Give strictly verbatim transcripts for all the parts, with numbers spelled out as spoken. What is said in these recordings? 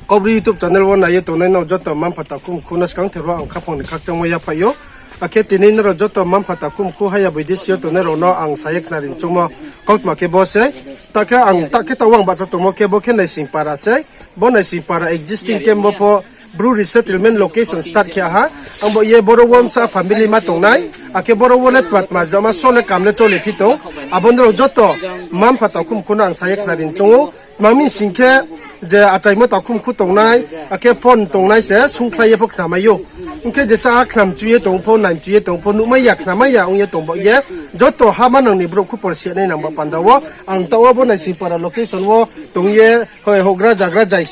Kaubru YouTube channel wo nai ye tongnai nrao joto mma-mpha takhu mkhu no skangther wo ang khaphang ni khakchangmo yaphaih ou. Akhe tini nrao joto mma-mpha takhu mkhu haya boidesi yo tongnai rao no ang sa ye khnari choungmo kautma khe bo sei. Ta khe ang, ta khe taoh wo ang bahcha tongmo khe bo khe Naisingpara sei. Bo Naisingpara existing camp wo pho Bru resettlement location start khe ha. Ang bo ye boro wo bsa family ma tongnai. Akhe boro wo le tma tma jama so le kam le chole phi tong. Abo nrao joto mma-mpha takhu mkhu no ang sa ye khnari choung ou. Tma mi sing khe je achaimo takhu mkhu tongnai, akhe phone tongnai se sungkhlai ye pho khnamai ou. Hing khe jesa ha khnamchu ye tong pho, naimchu ye tong pho, nuhmai ya, khnamai ya ong ye tong bo ye. Joto ha manang ni brouh khupor si nai nang ba panda wo. Ang taoh wo bo Naisingpara location wo tong ye, hoi houhgra jagra jai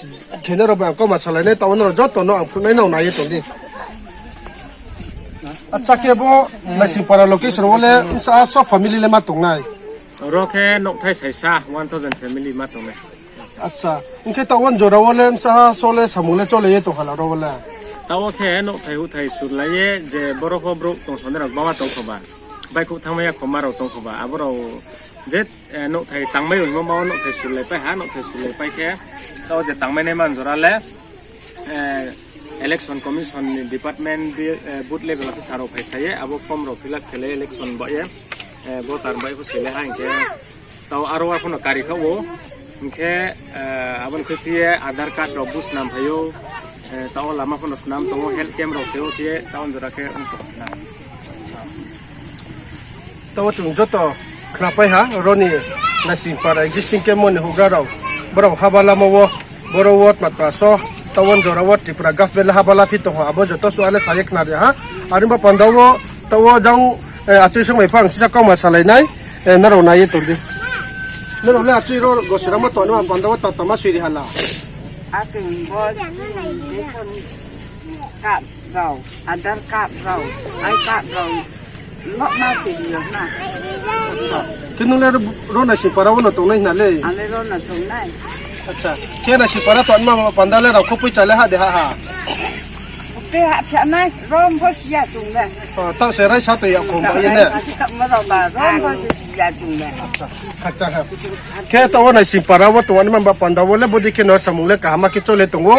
khe nrao bai ang kauma salai nai, taoh wo nrao joto no ang phruhnai nrao nai ye tong di. Acha khe bo Naisingpara location wo le bsa so family le ma tongnai? Ro khe nouhthai saisa one thousand family ma tongnai. Acha, hing khe taoh wo jora wo le bsa so le samung le chole ye tong hala ro wo le? Taoh wo khe nouhthai huhthai surlai ye je boro pho brouh tongsonai rao gbangma tong kho ba. Baihkhouh thanngmai ya khoma rao tong kho ba. Abo rao je, eh, nouhthai tangmai hingmo ma wo nouhthai surlaipai ha, nouhthai surlaipai khe taoh wo je tangmai nai man jora le, eh, Election Commission ni department, eh, booth level officer rao phai sa ye, abo form rao fill up khe le election ba ye, eh, voter ba ye pho soi le ha hing khe, taoh aro wa pho no kari kha ou, hing khe, eh, abo ni khe phi ye Aadhaar card rao bo snam phai ou, eh, taoh wo lama pho no snam tong ou, health camp rao khe ou phi ye, taoh wo jora khe ong tong na. Taoh wo chung joto khnapai ha, ro ni Naisingpara existing camp wo ni houhgra rao, brao haba lamo wo, boro wo tma tma so, taoh wo jora wo Tripura government le haba la phi tong ha, abo joto suh le sa ye khnari ha. Are ba panda wo, taoh wo jang, eh, achui song bai pho ang sisa kauma salai nai, eh, nrao nai ye tong di. Nrao le achui ro gosiramo tongnai ma panda wo tma tma ma siri hala? Akhe bo ration card rao, Aadhaar card rao, I card rao, no ma siri yo na. Khe nung le ro, ro Naisingpara wo no tongnai hna le? Ang le ro no tongnai. Acha, khe Naisingpara tongnaima panda le rang kho poicha le ha de ha ha? Te ha phia nai, rom pho si ya chung le. O, taoh se raisa toi ya khong ba ye ne? Mo rao ba, rom pho si si ya chung le. Acha, khakchang ha. Khe taoh wo Naisingpara wo tongnaima ba panda wo le bodei khe no samung le kaham khe chole tong ou.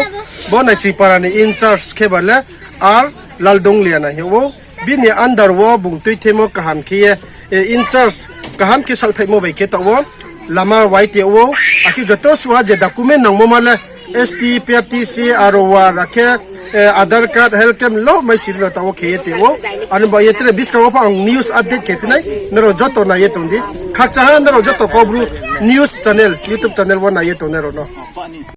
Bo Naisingpara ni in charge khe ba le R Laldongliana hing ou. Bini under wo bung tuithemo kaham khe ye, eh, in charge kaham khe saohthaihmo bai khe taoh wo lama wai te ou, akhe joto suh ha je document nangmo ma le S T, P R T C, R O R, akhe, eh, Aadhaar card, health camp lo mai siri no taoh wo khe ye te ou. Ani ba ye tre buskang wo pho ang news update khe phi nai, nrao joto nai ye tong di. Khakchang ha nrao joto Kaubru news channel, YouTube channel wo nai ye tongnai rao no.